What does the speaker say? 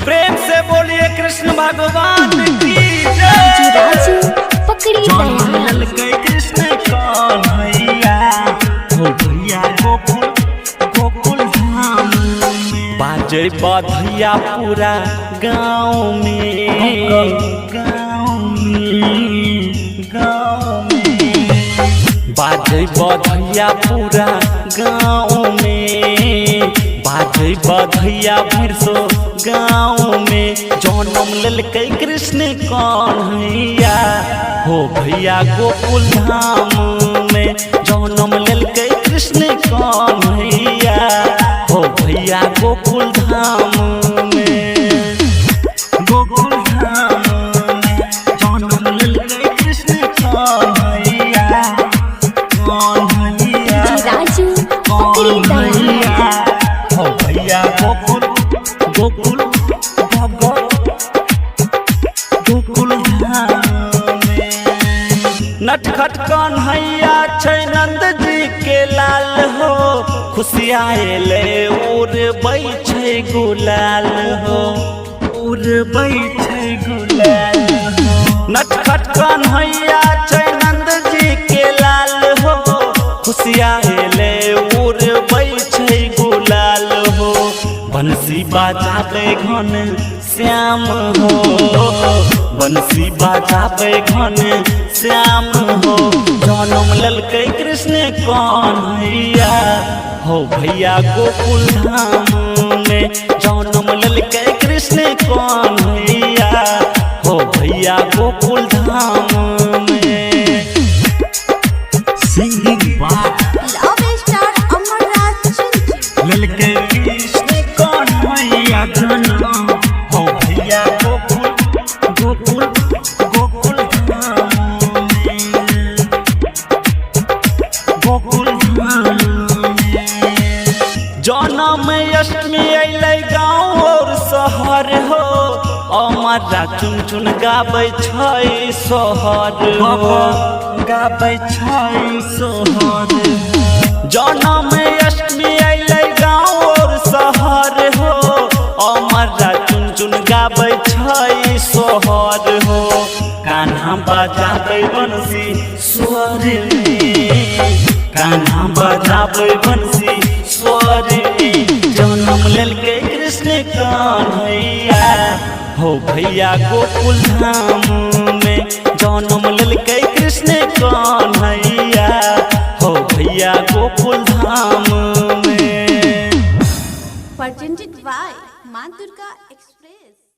प्रेम से बोलिए कृष्ण भगवान की जय। राजू पकड़ी जन्म दयाल। लेलकै कृष्ण कन्हैया हो भैया गोकुल गोकुल धाम में। बाजै बधैया पूरा गाँव में, गाँव में, गाँव में। बाजै बधैया पूरा गाँव में, बाजै बधैया भरसो गाँव में। जन्म लेलकै कृष्ण कन्हैया हो भैया गोकुल धाम में। जन्म लेलकै कृष्ण कन्हैया हो भैया गोकुल धाम में, गोकुल धाम में। जन्म लेलकै कृष्ण कन्हैया, कन्हैया, राजू पकड़ी दयाल। कन्हैया हो भैया गोकुल गोकुल गोकुल धाम में। नटखट कन्हैया छै नंद जी के लाल हो, खुशिया एलै उड़बै छै गुलाल हो, उड़बै छै गुलाल हो। नटखट कन्हैया छै नंद जी के लाल हो, खुशिया एलै उड़बै छै गुलाल हो। बंसी बजाबै घन श्याम हो, बंसी बजाबै घन श्याम हो। जन्म लेलकै कृष्ण कन्हैया हो भैया गोकुल धाम में। जन्म लेलकै कृष्ण कन्हैया हो भैया गोकुल धाम में। Singing by love star Amarraj Chinchu. ललके Krishna Kanhaiya जन्म हो भैया गोकुल गोकुल गोकुल धाम में, गोकुल धाम में। जन्म अष्टमी अयलै गाँव और शहर हो, अमरा चुन चुन गाबै छै सोहर हो, गाबै छै सोहर। जन्म अष्टमी अयलै गाँव और शहर हो, अमरा चुन चुन गाबै छै सोहर हो। कान्हा बजाबै बंसी स्वर में, कान्हा बजाबै बंसी स्वर में। जन्म लेलकै कृष्ण कन्हैया हो भैया गोकुल धाम में। जन्म लेलकै कृष्ण कन्हैया हो भैया गोकुल धाम में। Presented by Maa Durga Express.